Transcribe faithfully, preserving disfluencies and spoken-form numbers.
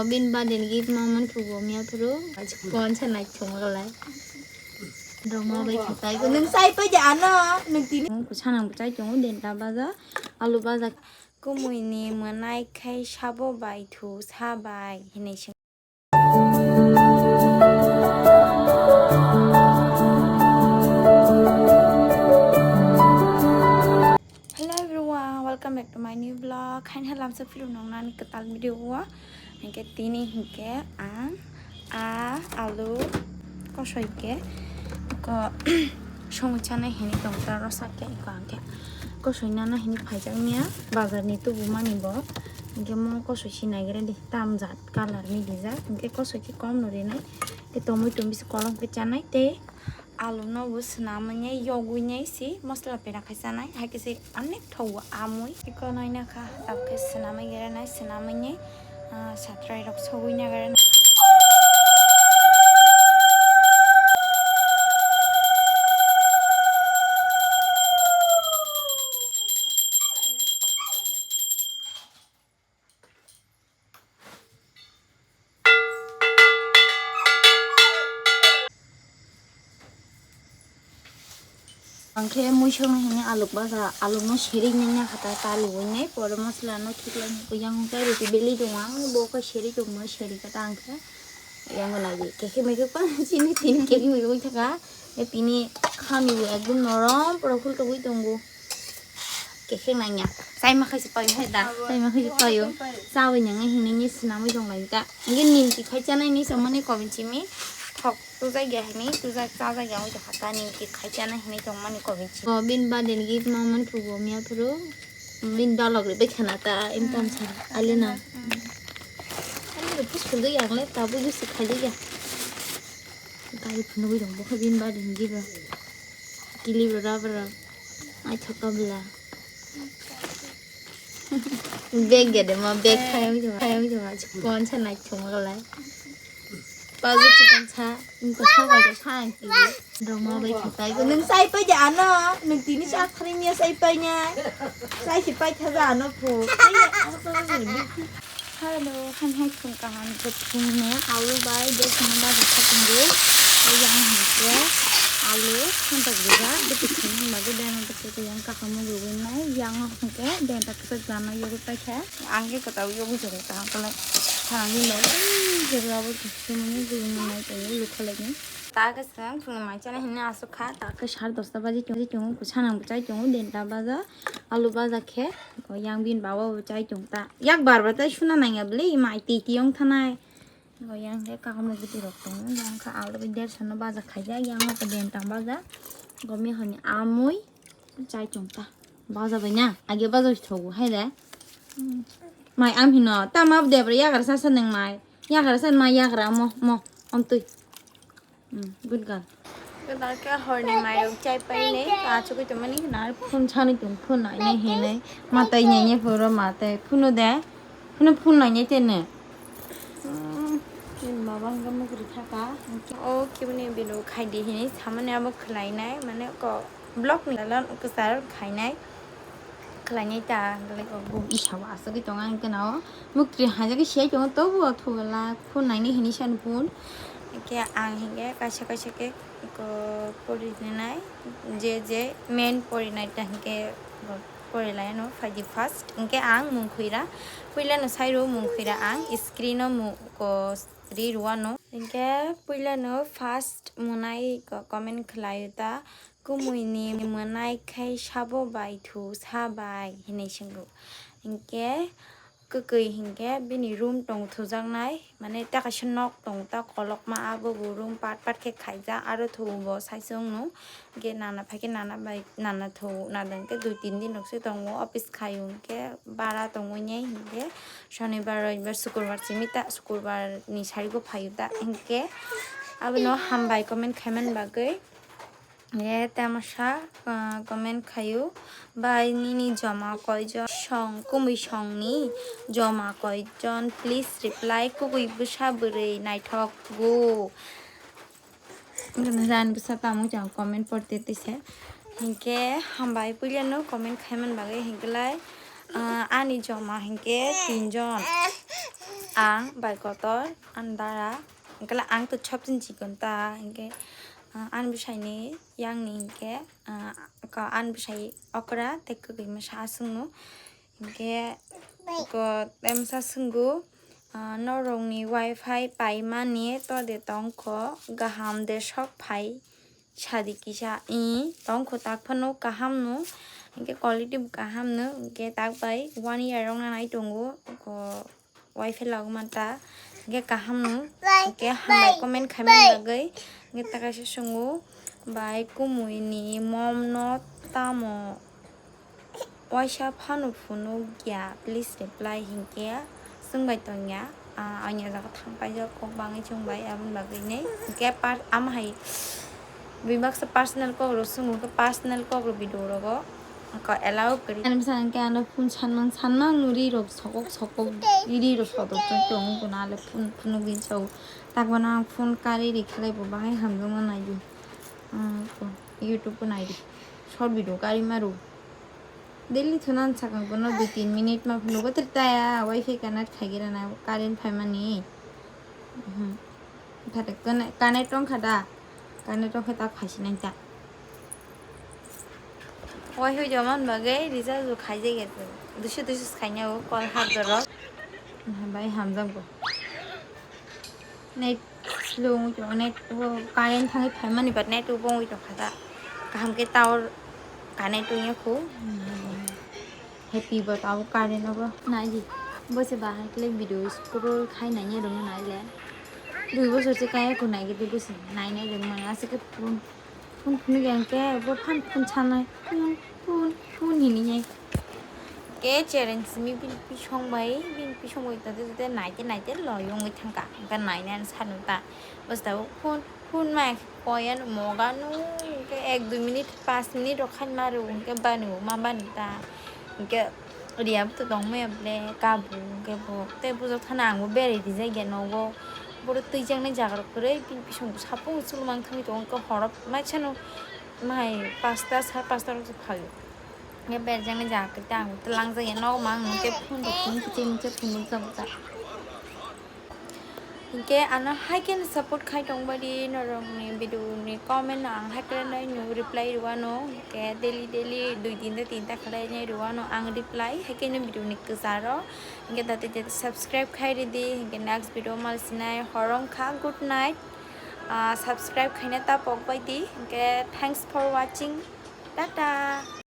Bin ba den gift ma man phugo miya phuru. Kon sa nai thung galai. Roma bai khatai ko nung sai pa ja ano nung tini. Ko sanang chai tongo den ta baja. Alu baja. Kumui ni mwnai khai sabo bai thu sa bai hinui sing. Hello everyone, welcome back to my new vlog. Hain halam sa film nong nani kwtal video o. Hinkhe tini hinkhe ang a alu kosoi khe ko songwi chanai hinui tong ta rosa khe ko ang khe kosoi nana hinui phaijak niya bazar ni tubumani bo. Hinkhe mo kosoi si naigra di tamjat colour ni dijak hinkhe kosoi khe kom no rinai. Khe tomoi tong bisi kolom khe chanai tei alu no bo swnamwi nai yogwi nai si mosla pera khai chanai hai khe se onek thogo amwi. Iko nai nakha tabuk khe swnamwi gera nai swnamwi nai, ah, satrai rok sogwi nai gera nai. Ang khe muisung hini aluk baja, aluk no seri nang ya kata ta luwi nai, pore masla no thik lai nai, yang khe roti beli tong ang, bo khe seri tong ma seri kata ang khe, yang nai di, kekhe mekhe pa chini tin kekhe mekhe wi thaka, e tini khami bo ekdom norom, pura khul togwi tongo. Kekhe nangya. Chai ma khaisi payo hai da. Chai ma khaisi payo. Chawi nang hinwi ni swnamwi tong lai ta. Ngi nimti khai chanai ni samani kobin chimi. Thok tujak ya hini, tujak chajak ya oi kha ta nimti khai chanai hini tong mani kobin chimi. Ko bin ba den gi ma man phugo miya phuru. Bin ba log ri bai khana ta im tam sa. Alina. Alina pus phul ya le ta bu yusi khai ya. Kai phunu wi dong bo kha bin ba den gi ba. Kili bra bra. Ai thaka bla. Bag gede ma bag khai ang juma khai ang juma chikon sa nai thung lo lai. Pazu chikon sa ingko sa ba sa ang kili. Roma bai khatai ko nung sai pai ja ano nung tini sa khring ya sai pai nya. Sai si pai tha ja ano phu. Hello, ham hai khum kaham khe khum ne alu bai de khum ba kha khum de. Yang hai khe alu khum tak de ga de khum ba de dan de khum yang kaham mo gu nai yang hwn khe den tak khe jana yogo pai kha. Ang khe kata yogo jong ta kole. Thang ni no de ga bo khum ni gu nai ta lu kha lai ni. Ta khe sang phung mai chana hinna asuk kha. Ta khe sar dosta baji chung chung ku sanang chai chung den ta baja. Alu baja khe, ko yang bin bawa bo chai chung ta. Yak bar ba tai suna nang ya bli, mai ti ti yong thanai. Ko yang khe kaham no giti rok tong, yang kha alu bi der sana baja khai ja, yang ko den tang baja. Ko mi honi amui chai chung ta. Baja bai na, age baja thogu, hai de. Mai am hino, ta ma de bra yagar sa sa nang mai. Yagar sa mai yagar mo, mo, om tui. Hmm, good girl. Kwtal khe horni mairok chai painai, achugwi tongmani hwnwi phone sanwi tong, phone nainai hinwi. Matai nyainai phuru matai. Phone de. Phone, phone nainai tene. Hmm, nini baba hwnkhe mukri thaka. O kibini bini khai di hinwi samani abo khwlainai, mane ko vlog ni dalan kwchar khainai. Khlainai ta, hwnkhe bo isa bo asugwi tongo ani gana o. Muktri hajakhe siyai tongo, tobo thugala phone nainai hinwi sani phone. Hwnkhe ang hinkhe kaisa kaisa khe ko porinai, je je main porinai ta hinkhe porilai no phaidi first. Hwnkhe ang mung khuira, puila no sai rw mung khuira ang screen o mung ko ri rw ano. Hwnkhe puila no first mwnai ko comment khlai ta. Kumui ni mwnai khai sabo bai thu sa bai hinui swngo. Hinkhe kwkwi hinkhe bini room tong thujaknai, mane ta kaisa nok tong ta kolokma, abo bo room part part khe khaijak, aro thubo bo saichung no. Hinkhe nana phaikhe nana bai nana thu nadang khe dui tin din rok se tongo, office khaio hinkhe bara tongwi nai hinkhe. Shonibar, roibar, sukurbar simi ta, sukurbar ni sari bo phaio ta hinkhe. Abono hambai comment khaimani bagwi. Ye tamasa, ah, comment khaio, "Bai, nini joma koijon song, kumui songni joma koijon? Please reply, kubui bwsa bwrwi naithok go." Rani bwsa tamo chang comment porte tise. Hinkhe hambai puilano comment khaimani bagwi hinklai, ah, ani joma hinkhe tinjon. Ang bai kotor, ang dara, hingke ang to chopjin chikon ta, hingke, ah, ang bwsaini yangni hingke, ah, ko ang bwsai okra tei kwrwi masa aswkno, hingke ko temsa swnggo, ah, norokni wifi paimani to de tongkho, kaham de sok phai. Sadi kisa, i, tongkho tak phano kaham no, hingke quality bo kaham no, hingke tak bai one year rok nanai tongo, ko wifi lagmanta, hingke kaham no, hingke hambai comment khaimani bagwi, hingke ta kaisa songo, bai kumui ni mom no tamo waisa phano phunuk ya, please reply, hingke chwng bai tongya, ah, ani o jaga thang paijak kok bangwi chwng bai, aboni bagwi nei, hingke par-, ama hai bebaksa personal kok rok chwng khe personal kok rok video rogo ko allow kwrwi. Ani bwskango hwnkhe ano phone sanmang sanmang no ri rok sokok sokok ri rok sodok chwng tongo, kono ale phone phunuk di chao, tak bono ang phone kari ri khlai bo bahai hamjakma nai di, ah, ko YouTube o nai di, short video kari ma rw. Daily thunan sakang bono dui tin minute ma phunuk bo taya wifi connect khai gira na current phaimani. Mhm. Thate connect, connect tong kha da? Connect tong kha ta khaisi nai ta. Wifi joman bagwi recharge bo khai jai ya. Duiso duiso khaina o call hap jorok. Bai hamjak bo. Net slow wngwi tongo, net bo current thangwi phaimani, but net bo wngwi tongkha da. Kaham khe tower connect wngya kho. Happy bo tabuk current obo. Naidi, bo se bahai khe video scroll khai naina rwngno naile. Dui bosor se kaya kho naigidi bo se naina rwngmani, aswk khe phone. Phone phunuk ya hwnkhe bo phan phone sanai, phone, phone, phone hinwi hai. Khe chereng simi bini bisong bai, bini bisong bai tongtwi tongtwi naitwi naitwi loi wngwi thangkha. Hwnkhe nainani sanwi ta bwskango phone, phone ma khe koi ano moga no, hwnkhe ek dui minute, paanch minute rok khaima rw hwnkhe bani bo ma bani ta. Hwnkhe Riya bo to tongmaya ble, kabo hwnkhe bo tei bujak thani ang bo berai rijak ya nogo. Boro twijaknai jaga rok kwrwi bini bising bo sapung chulumang thangwi tongo, horo maisano mahai pasta, sar pasta rok se phaio. Hwnkhe berjaknai jaga kwrwi tei ang bo twlangjak ya nogo, mang hwnkhe phone rok phone kiching kiching phunukjak bo ta. Hinkhe ano hai khe support khai tongbai di, norokni video ni comment no ang hai khe nai no reply rwano, hinkhe daily daily dui tinta tinta khlai nai rwano ang reply, hai khe no video ni kwcharo. Hinkhe da tei subscribe khai ridi, hinkhe next video mal sinai horong kha, good night. Ah, subscribe khaina ta pok bai di, hinkhe thanks for watching, tata.